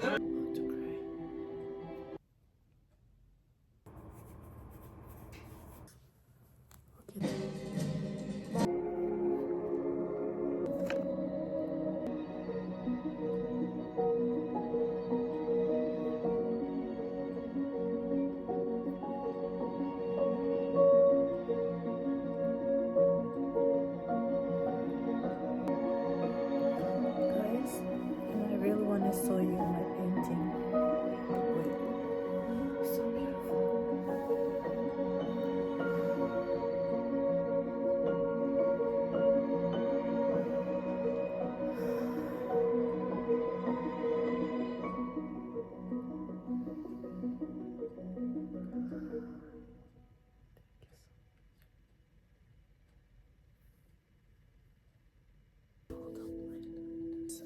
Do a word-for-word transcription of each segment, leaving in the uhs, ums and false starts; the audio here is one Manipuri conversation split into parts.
About to cry. Okay. Guys, I really want to show you my painting. Wait. So beautiful.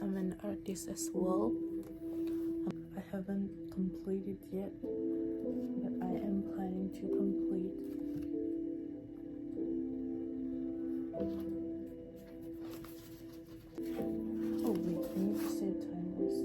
I'm an artist as well. I haven't completed yet, but I am planning to complete. Oh wait, I need to set timers.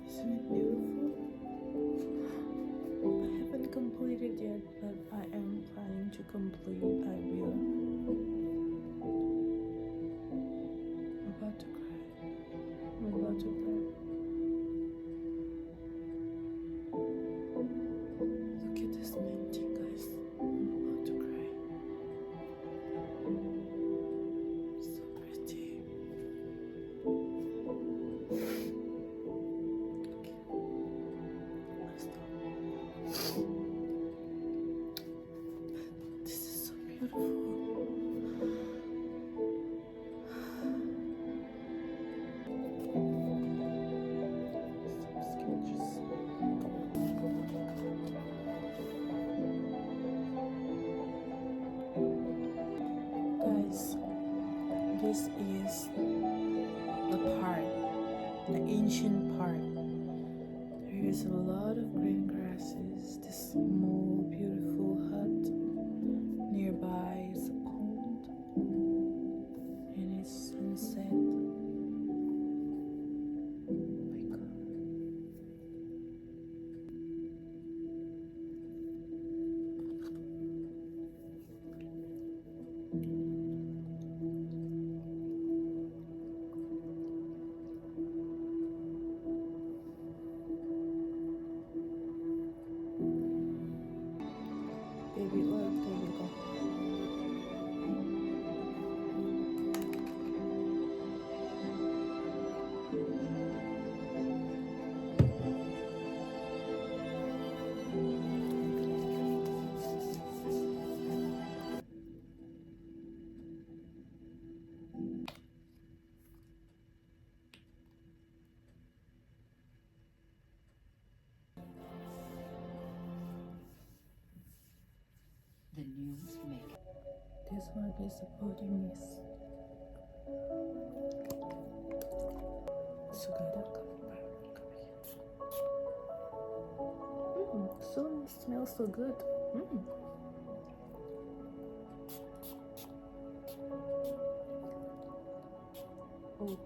Isn't it beautiful? I haven't completed yet, but I am planning to complete. I will. I'm about to cry. I'm about to cry. Look at this painting, guys. I'm about to cry. So pretty. Okay. I'll stop. This is so beautiful. This is the park, the ancient park. There is a lot of green grasses, this small beautiful hut. Nearby is a pond and it's sunset. Oh my God. Baby oil, there you go. The new makeup. This one is a body mist. It's good. Mm, so it smells so good. Mm. Oh.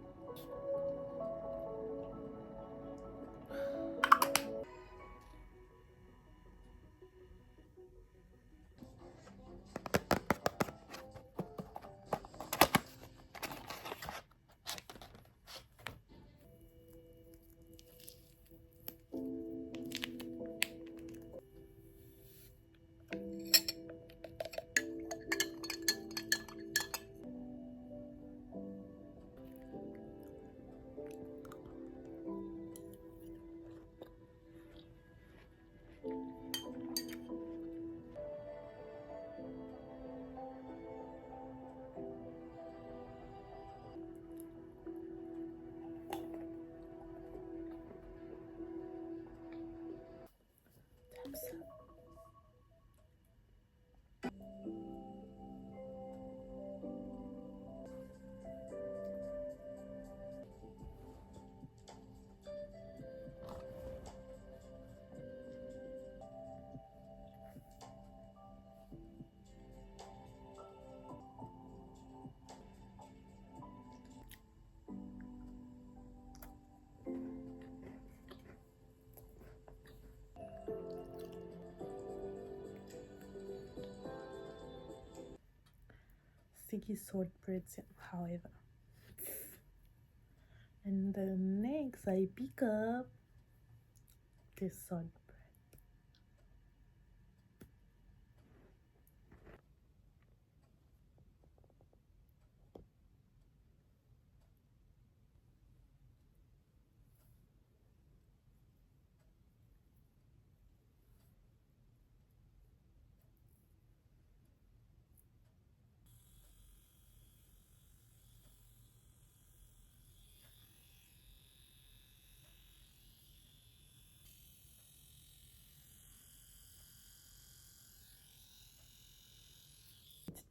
ꯑꯩꯒꯤ shortbreadꯁꯦ ꯌꯥꯝ ꯍꯥꯎꯋꯦꯕ꯫ And then next I pick up this shortbread.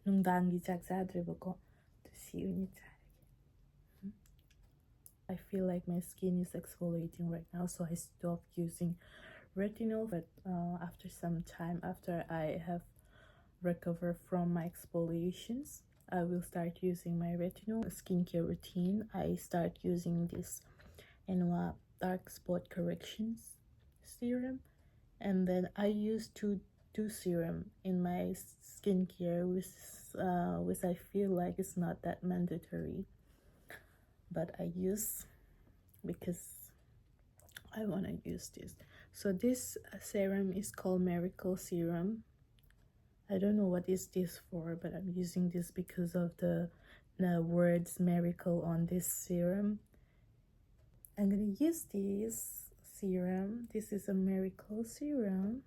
ꯅꯨꯡꯗꯥꯡꯒꯤ ꯆꯥꯛ ꯆꯥꯗ꯭ꯔꯦꯕꯀꯣ, ꯑꯗꯨ ꯁꯤ ꯑꯣꯏꯅ ꯆꯥꯔꯒꯦ꯫ I feel like my skin is exfoliating right now, so I stopped using retinol. But uh, after some time, after I have recovered from my exfoliations, I will start using my retinol skincare routine. I start using this Anua dark spot corrections serum, and then I use two two serum in my skincare, which uh, which I feel like it's not that mandatory, but I use because I want to use this. So this serum is called Miracle Serum. I don't know what is this for, but I'm using this because of the, the words miracle on this serum. I'm gonna use this serum. This is a Miracle Serum.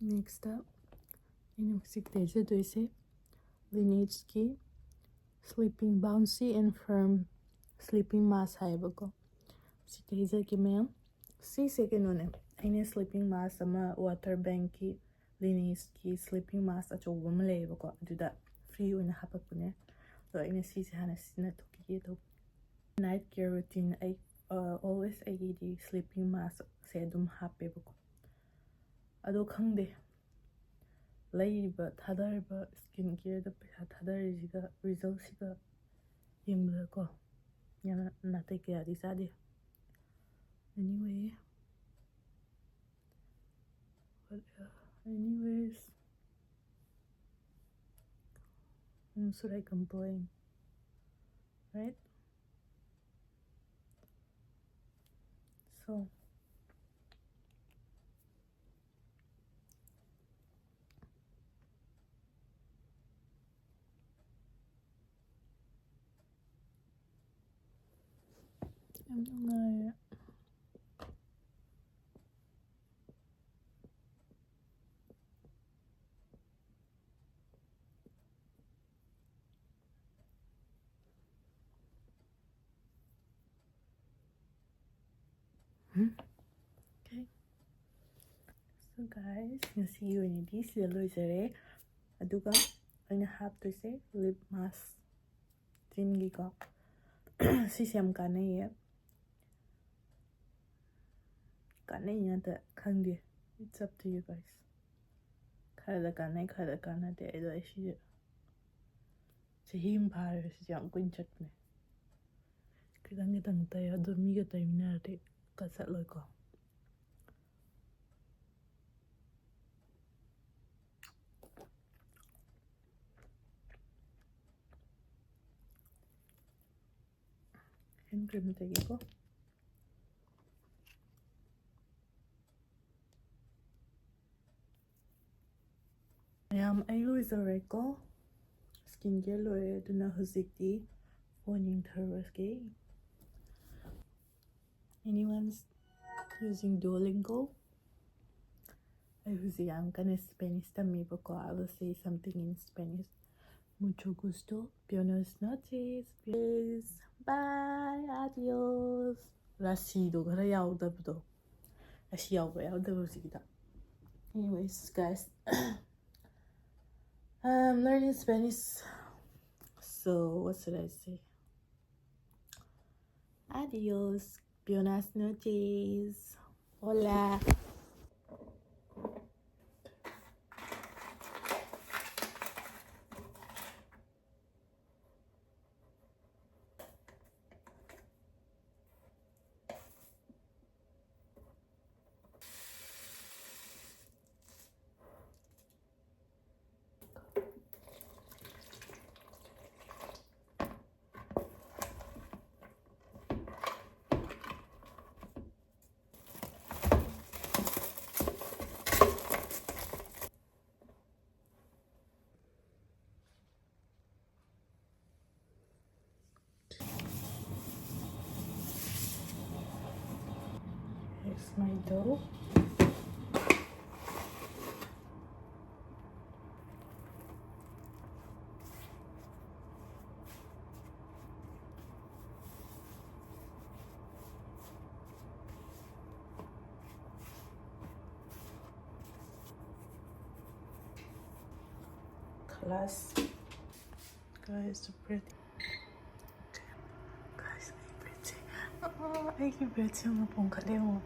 Next up, ꯑꯩꯅ ꯍꯧꯖꯤꯛ ꯇꯩꯖꯗꯣꯏꯁꯦ Lineageꯀꯤ Sleeping Bouncy and Firm Sleeping Mask ꯍꯥꯏꯌꯦꯕꯀꯣ꯫ ꯁꯤ ꯇꯩꯖꯒꯦ ꯃꯌꯥꯝ꯫ ꯁꯤꯁꯦ ꯀꯩꯅꯣꯅꯦ, ꯑꯩꯅ sleeping mask ꯑꯃ Water Bankꯀꯤ Lineageꯀꯤ sleeping mask ꯑꯆꯧꯕ ꯑꯃ ꯂꯩꯌꯦꯕꯀꯣ, ꯑꯗꯨꯗ free ꯑꯣꯏꯅ ꯍꯥꯄꯛꯄꯅꯦ꯫ ꯑꯗꯣ ꯑꯩꯅ ꯁꯤꯁꯦ ꯍꯥꯟꯅ ꯁꯤꯖꯤꯟꯅꯊꯣꯛꯈꯤꯒꯦ ꯇꯧꯕ꯫ Night care routine ꯑꯩ always ꯑꯩꯒꯤꯗꯤ sleeping maskꯁꯦ ꯑꯗꯨꯝ ꯍꯥꯞꯄꯦꯕꯀꯣ꯫ ꯑꯗꯣ ꯈꯪꯗꯦ, ꯂꯩꯔꯤꯕ, ꯊꯥꯗꯔꯤꯕ, ꯁ꯭ꯀꯤꯟ ꯀꯦꯌꯔꯗ ꯄꯩꯁꯥ ꯊꯥꯗꯔꯤꯁꯤꯒ ꯔꯤꯖꯜꯁꯤꯒ ꯌꯦꯡꯕꯗꯀꯣ, ꯌꯥꯝꯅ ꯅꯥꯇꯩ ꯀꯌꯥꯗꯤ ꯆꯥꯗꯦ꯫ Anyway, what, uh, anyways, um, should I complain? Right? So, ꯌꯥꯝ ꯅꯨꯡꯉꯥꯏꯔꯦ꯫ Okay. So guys, ꯉꯁꯤꯒꯤ ꯑꯣꯏꯅꯗꯤ ꯁꯤꯗ ꯂꯣꯏꯖꯔꯦ꯫ ꯑꯗꯨꯒ ꯑꯩꯅ ꯍꯥꯞꯇꯣꯏꯁꯦ ꯂꯤꯞ ꯃꯥꯁ ꯆꯤꯟꯒꯤꯀꯣ꯫ ꯁꯤꯁꯦ ꯌꯥꯝ ꯀꯥꯟꯅꯩꯌꯦ꯫ ꯀꯥꯟꯅꯩ ꯉꯥꯛꯇ ꯈꯪꯗꯦ꯫ It's up to you guys. ꯈꯔꯗ ꯀꯥꯟꯅꯩ, ꯈꯔꯗ ꯀꯥꯟꯅꯗꯦ꯫ ꯑꯗꯣ ꯑꯩ ꯁꯤꯁꯦ ꯆꯍꯤ ꯑꯃ ꯐꯥꯔꯦ ꯁꯤꯁꯦ ꯌꯥꯝ ꯀꯨꯏꯅ ꯆꯠꯄꯅꯦ꯫ ꯈꯤꯇꯪ ꯈꯤꯇꯪ ꯇꯩ꯫ ꯑꯗꯣ ꯃꯤꯒ ꯇꯩꯃꯤꯟꯅꯔꯗꯤ ꯀ ꯆꯠꯂꯣꯏꯀꯣ꯫ Hand cream ꯇꯩꯒꯦꯀꯣ꯫ ꯃꯌꯥꯝ, ꯑꯩ ꯂꯣꯏꯖꯔꯦꯀꯣ꯫ Skin care ꯂꯣꯏꯔꯦ, ꯑꯗꯨꯅ ꯍꯧꯖꯤꯛꯇꯤ phone ꯌꯦꯡꯊꯔꯨꯔꯁꯦ꯫ Anyone's using Duolingo? ꯑꯩ ꯍꯧꯖꯤꯛ ꯌꯥꯝ ꯀꯟꯅ Spanish ꯇꯝꯃꯤꯕꯀꯣ꯫ I will say something in Spanish. Mucho gusto. Buenas noches. Bye. Adios. ꯔꯥꯁꯤꯗꯣ ꯈꯔ ꯌꯥꯎꯗꯕꯗꯣ꯫ ꯔꯥꯁꯤ ꯌꯥꯎꯕ ꯌꯥꯎꯗꯕ ꯍꯧꯖꯤꯛꯀꯤꯗ꯫ Anyways, guys. I'm learning Spanish. So, what should I say? Adios. Buenas noches. Hola. It's my dough. Class. Guys, the bread. Guys, ꯑꯩ bread ꯁꯦ, ꯑꯥ, ꯑꯩꯒꯤ bread ꯁꯦ ꯑꯃꯨꯛ ꯄꯣꯝꯈꯠꯂꯦ ꯑꯃꯨꯛ.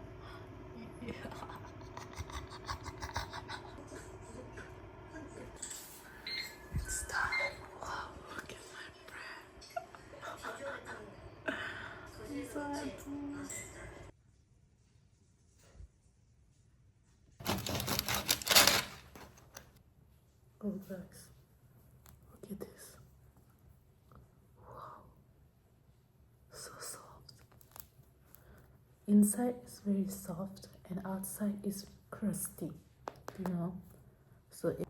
It's done. Wow, look at my bread. I'm so happy. Oh, guys, look at this. Wow, so soft. Inside is very soft and outside is crusty, you know. So it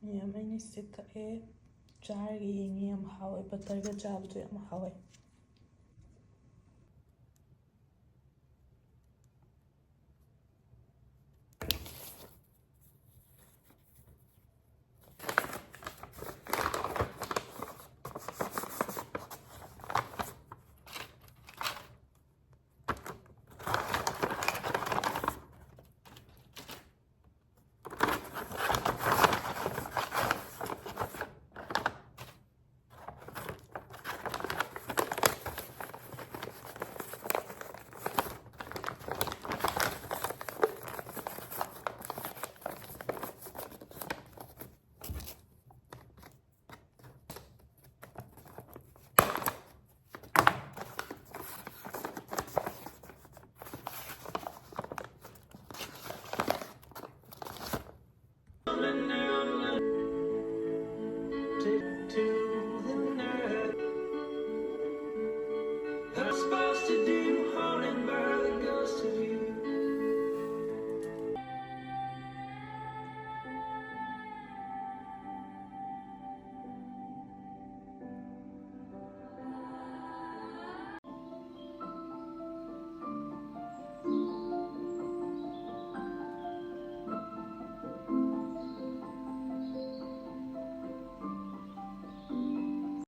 ꯃꯌꯥꯝ ꯑꯩꯅ ꯁꯤ ꯀꯛꯑꯦ, ꯆꯥꯔꯒ ꯌꯦꯡꯉꯦ, ꯌꯥꯝ ꯍꯥꯎꯋꯦ꯫ Butterꯒ ꯆꯥꯕꯗꯣ ꯌꯥꯝ ꯍꯥꯎꯋꯦ꯫